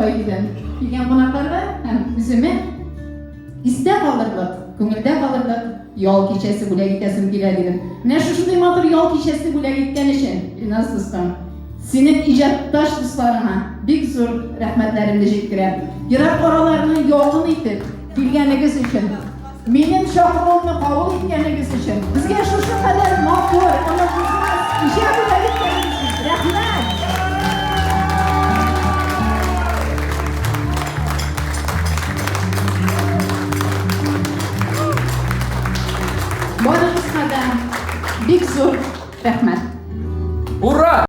шулай дидем. Килгән кунакларга һәм үземә истә калырлык, күңелдә калырлык ял кичәсе бүләк итәсем килә дидем. Менә шушындый матур ял кичәсе бүләк иткән өчен, Илназ дустым, синең иҗатташ дусларыңа бик зур рәхмәтләремне җиткерәм. Ерак араларны якын итеп килгәнегез өчен, минем чакыруымны кабул иткәнегез өчен, безгә шушы кадәр матур, онытылмас кичә бүләк иткәнегез өчен рәхмәт! Барыгызга да бик зур рәхмәт! Ура!